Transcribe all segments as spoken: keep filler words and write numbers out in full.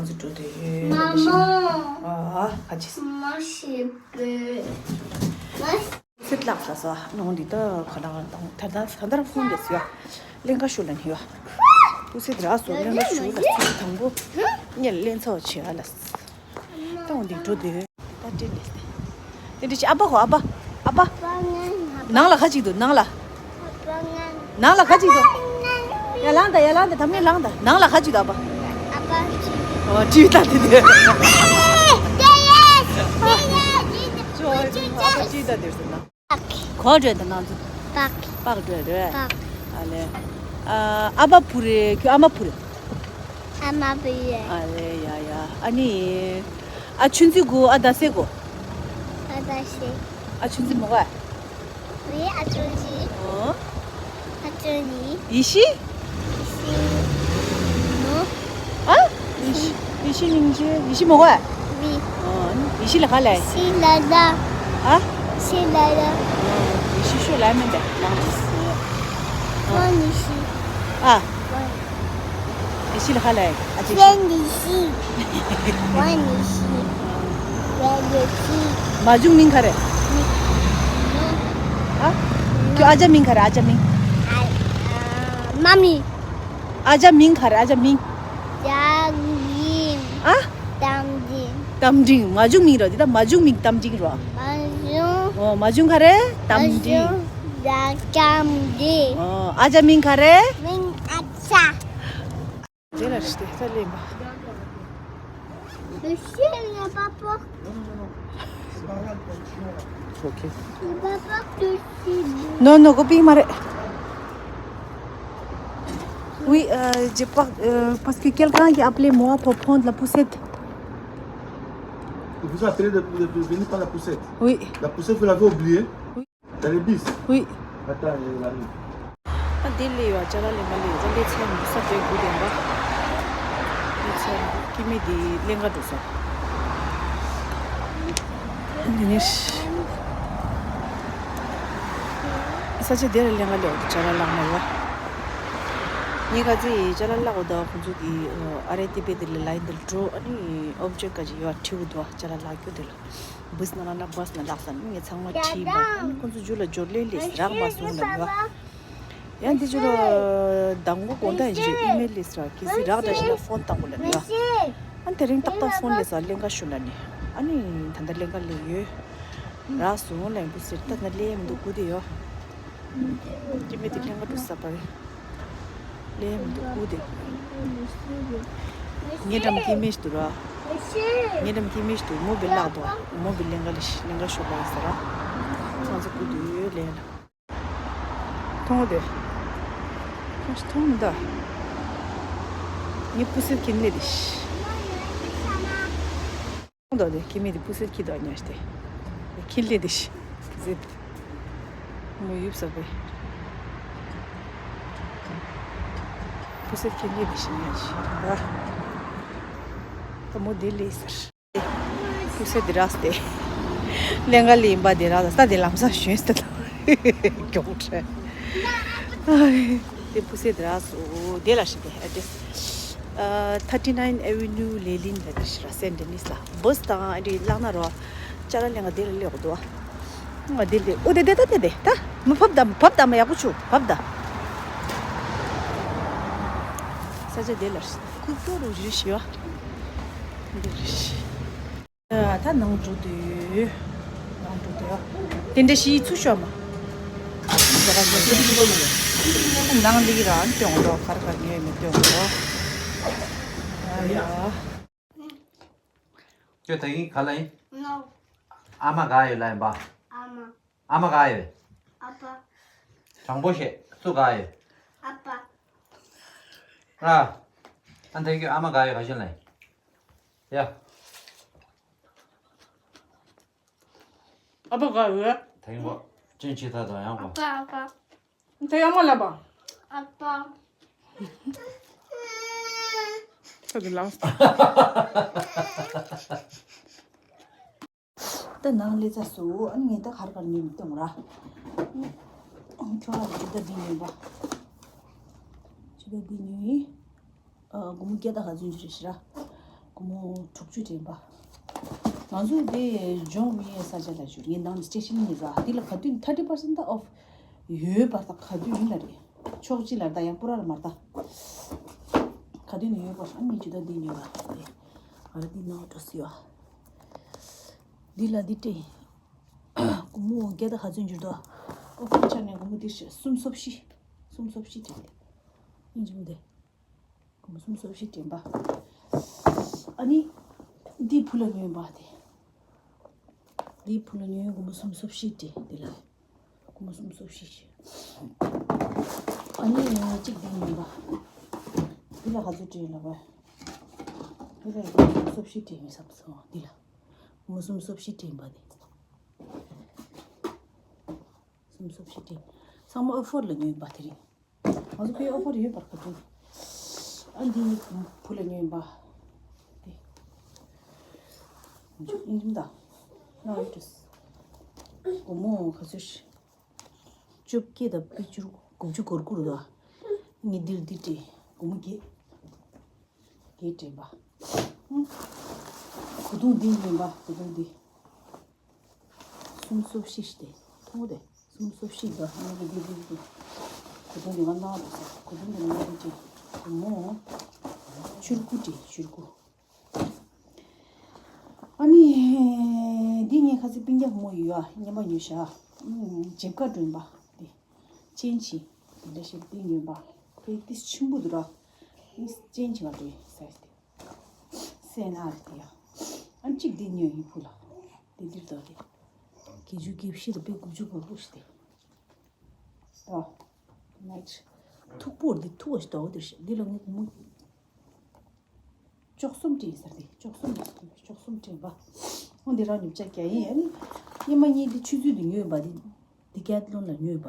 ང་ཚོ་འགྲོ་དུས་ཡོད། མ་མ། ཨ། ཁ་ཅིག་མ་ཤེས་པས། མ། སེ་ལགས་ལ་སོ་ནང་འདི་ད་ག་ལ་དང་ཐར་ད་ད་ད་ཕུང་འདི་སུ་ཡ། ལེན་ག་ཤུ་ལ་ནི་ཡ། སྐུ་སེ་དེ་ར་སོ་ལེན་ག་ཤུ་ལ་སི་དང་པོ་ཉལ་ལེན་ཚོ་ཆེ་ཨ་ལ། ད་འོ་འདི་འགྲོ་དུས་ད་དྲིན་ལས་དེ་འདྲི་ཅི། ཨ་ཕ་ཧོ། ཨ་ཕ། ཨ་ཕ། ནང་ལ་ཁ་ཅིག་འདུག་ནང་ལ། ནང་ལ་ཁ་ཅིག་འདུག་ཡ་ལང་ད་ཡ་ལང་ད། ད་མི་ལང་ད། ནང་ལ་ཁ་ཅིག་འདུག་ཨ་ཕ། ཨོ་ཅི་ད་དེ་དེ། ཅོ་ཨ་ཅི་ད་དེ་སོ་ན། གོ་འགྲོས་ད་ནང་དུ། པག་པག་འགྲོས་རེད། པག་ཨ་ལེ། ཨ་ཨ་ཕ་བུ་རེད། ཁྱོད་ཨ་མ་བུ་རེད། ཨ་མ་བུ་རེད། ཨ་ལེ་ཡ་ཡ། ཨ་ནི། ཨ་ཆུན་ཚི་གུ་ཨ་ད་སེ་གོ། ཨ་ད་སེ། ཨ་ཆུན་ཚི་མོ་ག། ཝེ་ཨ་ཆུན་ཚི། ཨོ། ཨ་ཆུན་ཚི། ཡེ་ཤི། ཡེ་ཤི་མོ། ཨ། ཡེ་ཤི། ཡེ་ཤི་སྙིང་རྗེ། ཡེ་ཤི་མོ་ག། ཝེ། ཨོ། ཡེ་ཤི་ལ་ག་ལ། ཡེ་ཤི་ལ་ལ། ཨ། ཡེ་ཤི་ལ་ལ། ཡེ་ཤི་ཤོ་ལ་མེ་འདི་ལ། ཧོན་ཡེ་ཤི། ཨ། ཧོན། ཡེ་ཤི་ལ་ག་ལ། ཨ་ཅེ། ཧོན་ཡེ་ཤི། ཧོན་ཡེ་ཤི། ཧོན་ཡེ་ཤི། མ་ཇུང་མིང་ག་རེ། ཨ། ཁྱོད་ཨ་ཅག་མིང་ག་རེ། ཨ་ཅག་མིང་། ཨ། ཨ། མ་མི། ཨ་ཅག་མིང་ག་རེ། ཨ་ཅག་མིང་། ཅག་མིང་། ཨ། རྟ་མགྲིན། རྟ་མགྲིན། མ་ཇུང་མིང་རོ། འདི་ད་མ་ཇུང་མིང་རྟ་མགྲིན་རོ། མ་ཇུང་། ཨོ། མ་ཇུང་ག་རེ། རྟ་མགྲིན། མ་ཇུང་རྟ་མགྲིན། ཨོ། ཨ་ཅག་མིང་ག་རེ། མིང་ཨ་ཅག་དེ་ལ་རེ་ཞིག་དེ་ལྟ་ལེན་པ། Le chien n'est pas porte. Ok. Il va porter le chien. Non, non, copie, mare. Oui, euh, je porte, euh, parce que quelqu'un qui a appelé moi pour prendre la poussette. Il vous a appelé de, de, de venir prendre la poussette. Oui. La poussette, vous l'avez oubliée. Oui. T'as les bis? Oui. Attends, il arrive. ཨ། དེ་ལས་ཡོད་ཅ་ལག་ལེན་པ་ལས་ཡོད་ལས་ཚན་ས་དེ་དགུ་ལྡན་པ། ལས་ཚན་སྐྱེ་དམན་དེ་ལེན་ག་འགྲོ་ས། འདི་ནས་ས་ཆ་དེ་ལ་ལེན་ག་ལས་ཅ་ལག་ལག་མ་ཡོད། ངས་ག་ཚོད་ཅ་ལག་ལག་འོ་ད་ཁོང་ཚོ་གི་ཨ་རེ་དེ་པེ་དེ་ལ་ལ་ཡིན་དེ་ལ་འགྲོ། ཨ་ནི་ཨོབ་ཇེག་ག་ཅིག་ཡོད་ཁྲིའུ་འདུག་ཅ་ལག་ལག་རྒྱུ་དེ་ལ། བུས་ན་ལ་ན་བུས་ན་ལགས་སམ་ངས་ཚང་མ་ཁྲིད་པ། ཁོང་ཚོ་ཇུ་ལ་འབྱོར་ལེ་ལེ་རག་མ་སོང་ལ་ཡོད། ཡང་འདི་ཇུ་ལ་དང་པོ་དགོང་དག་ཡིན་ཅི་རེད། ཨི་མེལ་ལེ་སི་ར་གི་སི་རག་འདྲ་ཞིག་ལ་ཕོན་བཏང་དགོས་ལ་ཡོད། ཨ་དེ་རིང་ཏག་ཏག་ཕོན་ལེ་སི་ལེན་ག་ཞུ་ལ་ནི། ཨ་ནི་ད་ལྟ་ལེན་ག་ལེ་ཡོད། རག་སོང་ལ་ཡིན་པོ་སི་ད་ད་ལེ་མི་འདུག་གུ་དེ་ཡོད། སྐྱེ་དམན་དེ་ལེན་ག་འགྲོ་ས་པ་རེད། ལེན་མི་འདུག་གུ་དེ། ངའི་འགྲམ་སྐྱེ་དམན་ཞིག་འདུག་ར། ངའི་འགྲམ་སྐྱེ་དམན་ཞིག་འདུག་མོ་བི་ལག་འདུག་མོ་བི་ལེན་ག་ལེ་ཤི་ལེན་ག་ཤོག་ལ་ཡིན་ས་ར། ང་ཚོ་གུ་དེ་ཡོད་ལེན་ལ། མཐོང་དེ། མཐོང་ཞིག་མཐོང་མི་འདུག་ངའི་པུ་སེ་ཁྱེར་ལེ་དེ་ཤི། མདོ་དེ་ཁྱི་མི་དེ་པུ་སེ་ཁྱི་དོ་ཉར་ཏེ། ཁྱི་ལེ་དེ་ཤི། ཟེར། མོ་ཡུབ་ས་པའི། པུ་སེ་ཁྱི་ལེ་དེ་ཤི་ཉར་ཤི། ར། ད་མོ་དེ་ལེ་ཟེར། པུ་སེ་དེ་ར་སྟེ། ལེན་ག་ལེན་པ་དེ་ར་ས་དེ་ལམ་སང་ཞོན་སྟེ་ད། མགྱོགས་དྲན། དེ་པུ་སེ་དེ་ར་སོ་དེ་ལ་ཤི་དེ་ཨེ་ཌེ་སི། ཨ། thirty nine Avenue ལེ་ལིན་ལ་དེ་ཤི་ར་སེན་ཏི་ནིས་ལ། བུས་དང་ཨ་འདྲི་ལག་ན་རོ། ཅ་ལག་ལེན་ག་དེ་ལ་ལེགས་འདུག་ང་དེ་ལེ་ཨོ་དེ་དེ་ད་དེ་དེ་ད་མ་ཕབ་ད་མ་ཕབ་ད་མ་ཡག་པོ་ཆུ་ཕབ་ད། ས་ཆ་དེ་ལ་ཤི་ཁུག་ཏོ་རུ་ཞི་ཞི་བ། འདི་རེད་ཤི། ད་ནང་འགྲོ་དུས། ནང་འགྲོ་དུས། དེ་འདྲ་ཞིག་ཚུར་ཤོག་མ། ནང་ལི་རང་སྟོན་འགྲོ་གར་གར་ཉོས་མི་སྟོན་འགྲོ། ཨ་ཡ། ཁྱོད་ད་གིན་ག་ལ་ཡིན། ཨ་མ་ག་ཡོད་ལ་ཡིན་པ། ཨ་མ། ཨ་མ་ག་ཡོད། ཨ་ཕ། དྲང་པོ་བཤད་སུ་ག་ཡོད། ཨ་ཕ། ཨ། ཨ་ད་གིན་ཨ་མ་ག་ཡོད་ག་ཤོད་ལ་ཡིན། ཡ། ཨ་ཕ་ག་ཡོད། ད་ཡིན་པ། ཅན་ཅི་ད་དང་ཡང་པ། ཨ་ཕ་ཨ་ཕ། ད་ཡང་མ་ལབ་པ། ཨ་ཕ། ད་དུ་ལངས། ད་ནང་ལས་ཚ་སུ་ཨ་ནི་ངས་ད་གར་གར་ཉོས་མི་གཏོང་ར། ཁྱོད་ལ་ཇི་ལྟར་འདི་ཉོས་པ། ཇི་ལྟར་འདི་ཉོས་ཡིན། ཨ། སྒོར་མོ་བརྒྱ་དང་ག་ཚོད་ཅིག་རེད་ཤི་ར། སྒོར་མོ་དྲུག་ཅུ་སྤྲད་པ། ང་ཚོ་དེ་ཇོང་མིན་ཡའི་ས་ཆ་ལ་བཞུགས། ངས་ནང་སི་ཊེ་ཤན་ནས་ར། དེ་ལ་ག་དུས་ཐར་ཊི་པར་སེན་ཊི་ཨོཕ་ཡོད་པ་དང་ག་དུས་ཡིན་ལ་རེད། ཕྱོགས་གཅིག་ལ་ད་ཡང་པུ་ར་ལ་མ་ལྟ། ག་དུས་ནས་ཡོད་པ། ཨ་མི་ཇུ་ད་འདི་ཉོས་པ་དེ། ང་ར་འདི་ནང་འགྲོ་སི་ཡོད། འདི་ལ་འདི་སྤྲད། སྒོར་མོ་བརྒྱ་དང་ག་ཚོད་འགྱུར་འདུག་ཨོ་ཁོ་ཆ་ནས་སྒོར་མོ་འདི་སུམ་སོ་བཞི། སུམ་སོ་བཞི་སྤྲད་དེ། ཨིན་ཇི་མི་དེ། སྒོར་མོ་སུམ་སོ་བཞི་སྤྲད་པ། ཨ་ནི། འདི་བུ་ལ་ཉོས་པ་དེ། འདི་བུ་ལ་ཉོས། སྒོར་མོ་སུམ་སོ་བཞི་སྤྲད་དེ་ལ། སྒོར་མོ་སུམ་སོ་བཞི་ཞིག་ཨ་ནི་གཅིག་འདི་ཉོས་པ། འདི་ལ་ག་ཚོད་སྤྲད་ལ་བ། འདི་ལ་སྒོར་མོ་སུམ་སོ་བཞི་སྤྲད་ཡིན་བསམ་སོང་། འདི་ལ་སྒོར་མོ་སུམ་སོ་བཞི་སྤྲད་པ་དེ། སུམ་སོ་བཞི་སྤྲད། ཚང་མ་ཨོ་ཕར་ལ་ཉོས་པ་དེ་རེད། ང་ཚོ་དཔེ་ཨོ་ཕར་ཡོད་པར་ག་དུས། ཨ་འདི་བུ་ལ་ཉོས་པ། དེ། ཨིན་ཇི་མི་ད། ན་ཨིན་ཇི་མི། སྒོར་མོ་ག་ཚོད་ཤི། བཅོ་བརྒྱད་དང་དཔེ་བཅུ་དགུ་བཅུ་གོ་དགུ་རེད་དོ། ངས་འདིར་འདི་སྤྲད། སྒོར་མོ་བརྒྱད། བརྒྱད་སྤྲད་པ། ཨང་། གོས་ཐུང་འདི་ཉོས་པ། གོས་ཐུང་འདི། སུམ་སོ་བཞི་སྟེ། མཐོང་དེ། སུམ་སོ་བཞི་དང་ཨ་ནི་འདི་འདི་འདི། གོས་ཐུང་འདི་ང་ནང་དུ་ཟ། གོས་ཐུང་འདི་ང་ནང་དུ་སྤྲད། སྒོར་མོ་བཅུ་དགུ་སྤྲད། བཅུ་དགུ། ཨ་ནི། འདི་ངས་ཁ་སང་སྤུན་ཀྱག་མོ་ཡོད་ཨ། རྔན་པ་ཉོས་ཤག་ཨུམ། ཇེབ་ཀ་སྒྲོན་པ་འདི། ཅན་ཆི། འདི་འདྲ་ཞིག་འདི་ཉོས་པ། ཁོའི་ཏིས་ཆེན་པོ་འདུག་ར། ཏིས་ཅན་ཆི་བ་འདྲ་སའི་ཛི་དེ། སེ་ན་རེད་དེ་ཡ། ཨ་གཅིག་འདི་ཉོས་ཡིན་བུ་ལ། འདི་འདིར་འདུག་དེ། བརྒྱད་ཅུ་གྱ་བཞི་དང་དཔེ་དགུ་བཅུ་གོ་དགུ་ཞིག་སྟེ། ཨོ། ནེག་སི། མཐུག་པོ་འདི་མཐུག་པ་ཞིག་འདུག་འདིར་ཞིག་འདི་ལ་ངས་སྒོར་མོ་བཅུ་གསུམ་སྤྲད་ཟེར་ཏེ། བཅུ་གསུམ་རེད་ཟེར་ཏེ། བཅུ་གསུམ་སྤྲད་པ། ཨོ་འདི་རང་ཉོ་ཆ་རྒྱག་ཡིན། ཨ་ནི། རྔན་པ་གཉིས་འདི་ཆུ་ཚོད་འདི་ཉོས་པ་འདི། ཌི་ཀེ་ཐི་ལོན་ལ་ཉོས་པ།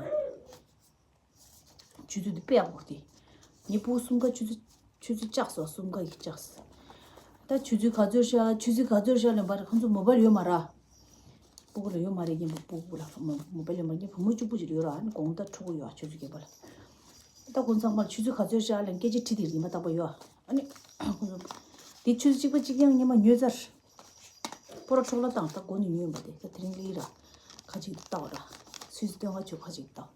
ཆུ་ཚོད་འདི་དཔེ་ཡག་པོ་རེད་དེ། ངའི་སྤུ་གུ་གསུམ་ཀ་ཆུ་ཚོད་ཆུ་ཚོད་བཅག་སོང་། གསུམ་ཀ་ཡིས་བཅག་སོང་། ད་ཆུ་ཚོད་ག་ཚོད་ཤར། ཆུ་ཚོད་ག་ཚོད་ཤར་ལབ་པ་རེད། ཁོང་ཚོ་མོ་བཱ་ཡལ་ཡོད་མ་རེད། སྤུ་གུ་ལ་ཡོད་མ་རེད། རྒན་པ་སྤུ་གུ་ལ་མོ་མོ་བཱ་ཡལ་ཡོད་མ་རེད། བུ་མོ་གཅིག་པུ་ཅིག་ཡོད་ར། ཨ་ནི་དགོང་དག་འཕྲོ་གི་ཡོད་ཨ། ཆུ་ཚོད་བརྒྱད་པ་ལ། ད་ཁོང་ཚང་མར་ཆུ་ཚོད་ག་ཚོད་ཤར་ལབ་སྐད་ཆ་དྲིས་དེ་རིམ་པ་བཏགས་པ་ཡོད་ཨ། ཨ་ནི་ཁོང་ཚོ་དེ་ཆུ་ཚོད་གཅིག་པ་གཅིག་རྐྱང་རྔན་པ་ཉོས་ཚར། སྤོ་ར་འཕྲོ་བརླག་བཏང་། ད་སྒོ་ནས་ཉོས་པ་དེ། ད་དེ་རིང་ལི་ར་ཁ་ཅིག་བཏགས་ར། སུད་སི་སྟོན་ཁ་ཆུ་ཁ་ཅིག་བཏགས།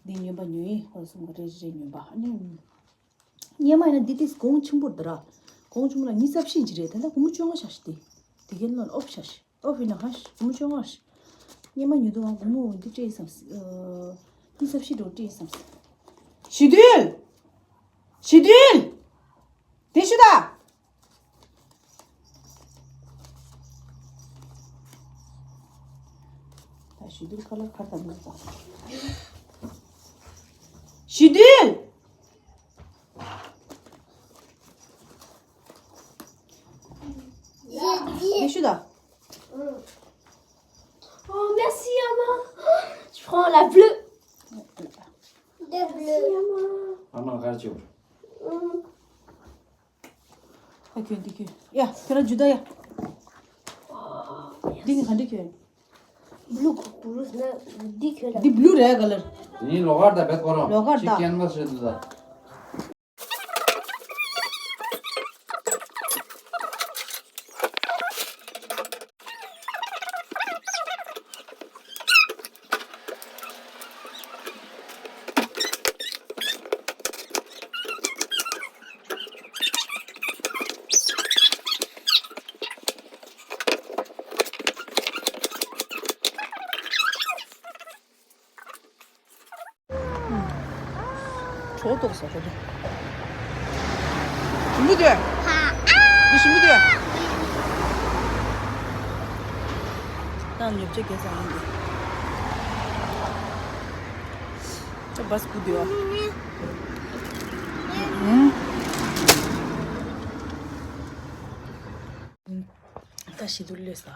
འདི་རྔན་པ་ཉོས་ཡིན། ཁོ་གསུམ་ཀ་རེ་རེ་ཉོས་པ། ཨ་ནི། རྔན་པ་ཡིན་ན་འདི་ཏིས་གོང་ཆེན་པོ་རེད་ད་ར། གོང་ཆེན་པོ་ལ་ཉི་ཤུ་རྩ་བཞི་ཅིག་རེད། ད་ལྟ་སྒོར་མོ་བཅོ་ལྔ་ཤག་ཤི་དེ། དེ་གའི་ནང་ལ་ཨོཕ་ཤག་ཤི། ཨོཕ་ཡིན་ན་ཧ་ཤི། སྒོར་མོ་བཅོ་ལྔ་ཤི། རྔན་པ་ཉོས་དུས་ང་སྒོར་མོ་འདི་སྤྲད་ཡིན་བསམ། ཨ། ཉི་ཤུ་རྩ་བཞི་འགྲོ་སྤྲད་ཡིན་བསམ། ཞི་དུལ། ཞི་དུལ། དེ་ཤི་ད། ད་ཞི་དུལ་ཁ་ལར་ཁར་ད་མི་ད། ཞི་དུལ། དེ་ཤི་ད། Oh, merci, Ama. Je prends la bleue. De bleu. Merci, Ama. Ama, regarde. ད་གྱོན་འདི་གྱོན། ཡ་ཁྱོད་རང་འཇུ་ད་ཡ། འདི་ནི་ག་འདྲ་གྱོན། Blue, blue ནི་འདི་གྱོན་ལ། འདི་བླུ་རེད་ག་ལར། འདི་ལོག་ཀར་ད་བེད་ཁོ་རང་། ལོག་ཀར་ད། ཅི་ཀན་བ་སི་རེད་འདུག་ད། གྲོད་ཐོག་ས་གྲོད་ཐོག་ཞིམ་པོ་དེ། འདི་ཞིམ་པོ་དེ། ད་ཉོ་ཆ་གས་ཡིན་འདི། ད་བ་སི་ཀུ་དེ་བ། ད་ཞི་དུལ་ལས་ས།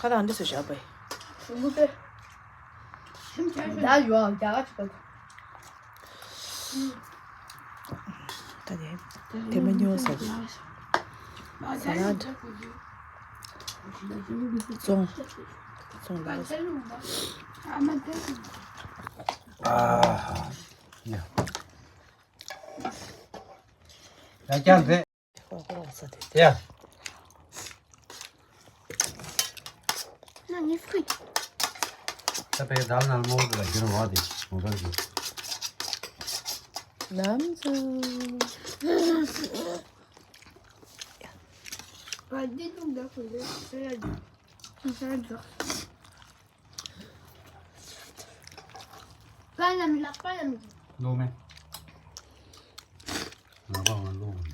ཁ་ད་འདི་སུ་བཞག་པས། ཞིམ་པོ་དེ། ད་ཡོང་རྒྱ་གར་ཆུ་ད་དེ་དེ་མ་ཉོ་ས་དེ། ས་ལད། བཙོང་། བཙོང་ལ། ཨ་ཡ། ཡ་ཀྱང་དེ། ཁོ་ཁོ་རང་ ཡ། ན་ནི་ཧྥུ། ད་པའི་ད་ལ་ནང་མོ་དེ་ལ་རྒྱུན་བ་དེ་མོ་ག་གི། ནམ་ཚོ། ཨ་འདི་དུང་ད་ཁུ་ལེ་ཟེར་ཡ་འདི་ཟེར་འདི། པ་ལམ་ལག་པ་ལམ། ལོ་མེ། ང་པ་ང་ལོ་མེ།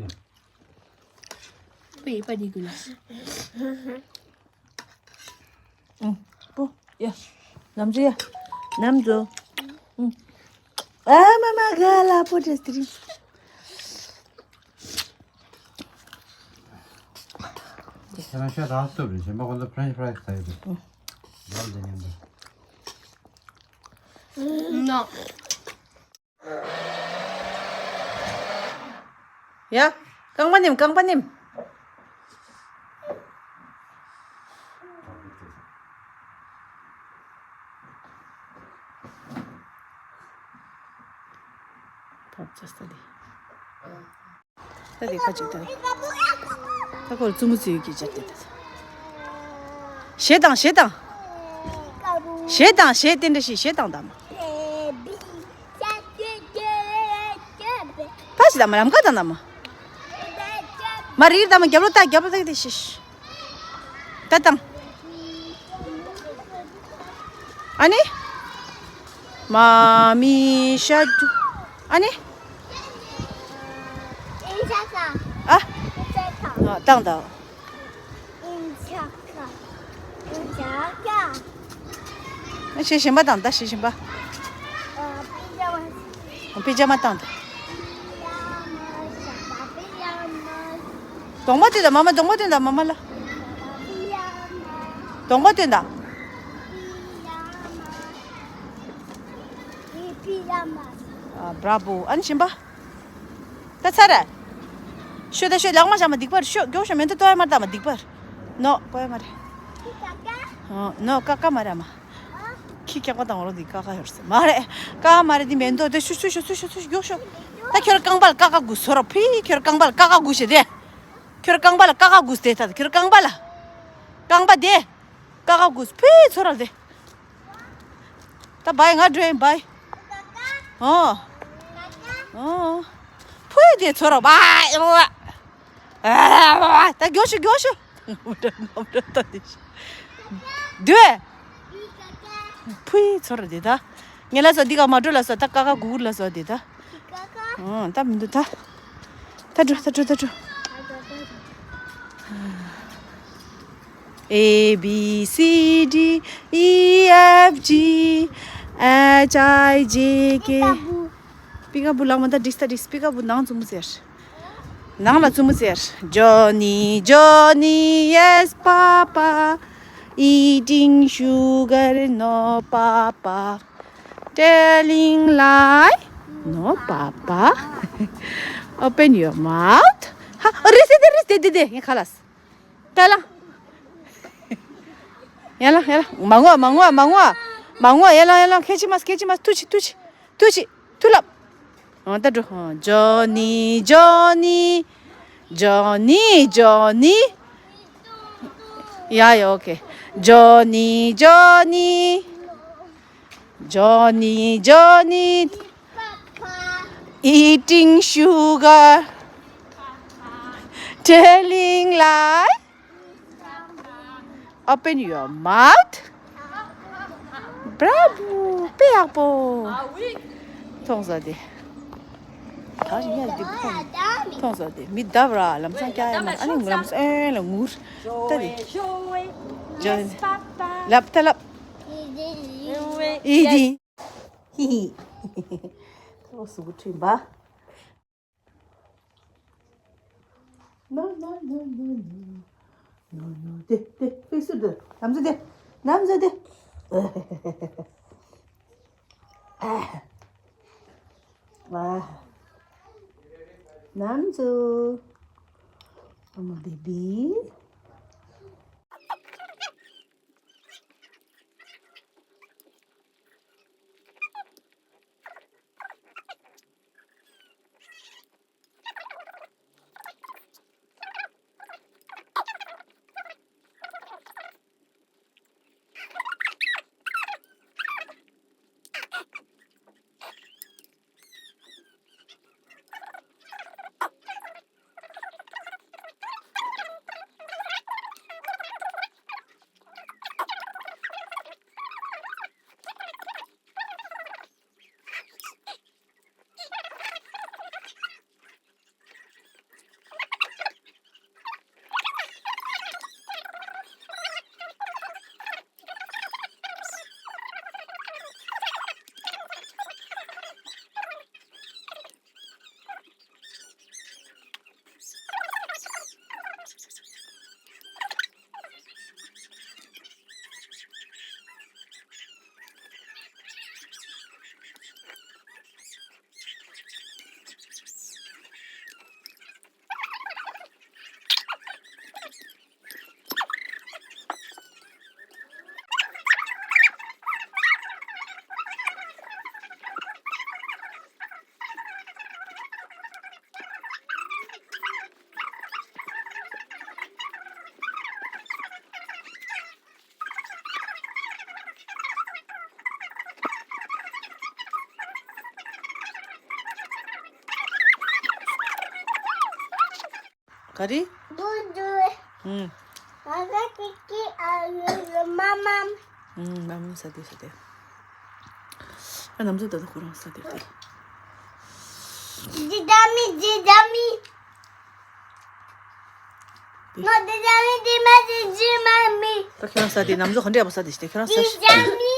ཡ། པེ་པ་ནི་གུ་ལ། ཨུ། པོ། ཡ། ནམ་ཚོ་ཡ། ནམ་ཚོ། ཨུ། ཨ་མ་མ་ག་ལ་པོ་ཏྲེ་སི་ཏྲི། ཁྱེད་རང་ཤ་རག་སྟོབས་རེད། གཞན་པ་ཁོ་ཚོ་French fries ཟ་ཡི་འདུག་ཨུ། ལབ་དེ་ཉན་འདུག་ནོ། ཡ། རྐང་པ་ནིམ། རྐང་པ་ནིམ། ཕབ་ཚ་ས་དེ། ད་དེ་ཁ་ཅིག་ད། ད་ཁོར་བཙུན་མོ་བཙུན་གྱི་སྦྱར་ཏེ་ད། ཞེ་དང་ཞེ་དང་། ཞེ་དང་ཞེ་དེ་འདྲ་ཞིག་ཞེ་དང་དང་། ཕ་ཞིག་དང་མ་ལམ་ཁ་དང་དང་མ། མ་རིར་དང་མ་རྒྱབ་ལོ་ད་རྒྱབ་ལོ་ད་གི་དེ་ཤི་ཤི། ད་དང་། ཨ་ནི། མ་མི་ཤ་རྒྱུ། ཨ་ནི། ཨ། ཨ་དང་དང་། ཨ་ཤེས་བཞིན་པ་དང་ད་ཤེས་བཞིན་པ། པི་ཇ་མ་དང་དང་། གདོང་པ་སྟོན་དང་མ་མ། གདོང་པ་སྟོན་དང་མ་མ་ལ། གདོང་པ་སྟོན་དང་། ཨ། བྷ་ར་བྷོ། ཨ་ནི་བཞིན་པ། ད་ཚར་རེད། ཤོད་ད་ཤོད། ལག་མ་བཞག་མ་སྡིག་པར་ཤོད། མགྱོགས་ཤོད། མེ་མདའ་ལྟོ་ཡ་མར་བཏང་མ་སྡིག་པར། ནོ། ལྟོ་ཡ་མ་རེད། ཨ། ནོ། ཀ་ཀ་མ་རེད་མ། ཁྱི་སྐྱག་པ་བཏང་བ་རོ་འདི་ཀ་ཀ་ཡོད་རེད་ཟེར། མ་རེད། ཀ་ཀ་མ་རེད། འདི་མེ་མདོ་དེ་ཤོད་ཤོད་ཤོད་ཤོད་ཤོད་ཤོད། མགྱོགས་ཤོད། ད་ཁྱོད་རྐང་པ་ལ་ཀ་ཀ་དགུ་ཟོ་རོ། ཕི་ཁྱོད་རྐང་པ་ལ་ཀ་ཀ་དགུ་ཞེས་དེ། ཁྱོད་རྐང་པ་ལ་ཀ་ཀ་དགུ་ཟེར། ད་ཁྱོད་རྐང་པ་ལ། རྐང་པ་དེ། ཀ་ཀ་དགུ་ཕི་ཚོ་ར་དེ། ད་བའི་ང་འགྲོ་ཡིན་བའི། ཨོ། ཨོ། ཕུའི་དེ་ཚོ་ར་བའི། ཨ། ད་མགྱོགས་ཤོག་མགྱོགས་ཤོག་འདུས། ཕུའི་ཚོ་ར་དེ་ད། ངས་ལ་སོ་འདི་ག་མ་འགྲོ་ལ་སོ། ད་ཀ་ཀ་གུ་གུ་ལ་སོ་དེ་ད། ཨོ། ད་མི་འདུག་ད། ད་འགྲོ་ད་འགྲོ་ད་འགྲོ། A B C D E F G H I J K. པི་ཀ་བུ་ལག་མ་ད་འགྲིགས་ད་འགྲིགས། པི་ཀ་བུ་ནང་བཙུན་མོ་ཟེར། ནང་ལ་བཙུན་མོ་ཟེར། Johnny, Johnny, yes, Papa, eating sugar, no, Papa, telling lie, no, Papa, open your mouth. ཧ། ཨོ། རེད་ཟེར་དེ་རེད་ཟེར་དེ་དེ་ངས་ཁ་ལགས། ད་ལ། ཡ་ལ་ཡ་ལ། མ་ངུ་མ་ངུ་མ་ངུ། མ་ངུ། ཡ་ལ་ཡ་ལ། ཁྱེད་ཅི་མ་ཁྱེད་ཅི་མ། ཐུག་ཅི་ཐུག་ཅི་ཐུག་ཅི། ཐུག་ལབ། ཨ། ད་འགྲོ། ཨ། Johnny, Johnny, Johnny, Johnny. ཡ་ཡ། ཨོ་ཁེ། Johnny, Johnny, Johnny, Johnny, eating sugar, telling lie. Open your mouth. Bravo. དཔེ་ཡག་པོ། མཐོང་ས་དེ། ད་རིང་ཡ་དེ་མཐོང་མཐོང་ས་དེ། མི་བརྡབ་ར་ལམ་སང་སྐྱ་ཡ་མ། ཨ་ནི་ལམ་སང་ཨེ་ལ་ངུར། ད་དེ། Johnny. ལབ་ད་ལབ། ཨི་དི། ཧི་ཧི། ཁོ་གཟུགས་པོ་ཁྲིམས་པ། ནོ་ནོ་ནོ་ནོ་ནོ། ནོ་ནོ། དེ་དེ་ཕིག་སུ་དེ། ནམ་ཟེ་དེ། ནམ་ཟེ་དེ། ཨ། ཨ། ནམ་ཟེ། ཨ་མ་བེ་བི། ག་རེ། འབུ་འབུ། ཨུམ། ང་ཚོ་ཀི་ཀི་ཨ་ལུ་ལུ་མ་མམ། ཨུམ། མ་མམ་ཟ་དེ་ཟ་དེ། ཨ་ནམ་ཟ་དེ་ཁོ་རང་ཟ་དེ་ཟ་དེ། ཇི་ད་མི་ཇི་ད་མི། ང་དེ་ད་མི་དེ་མ་ཇི་ཇི་མ་མི། ད་ཁྱེད་རང་ཟ་དེ་ནམ་ཟ་ག་འདྲ་བ་ཟ་དེ་ཞིག་དེ་ཁྱེད་རང་ཟ། ཇི་ད་མི།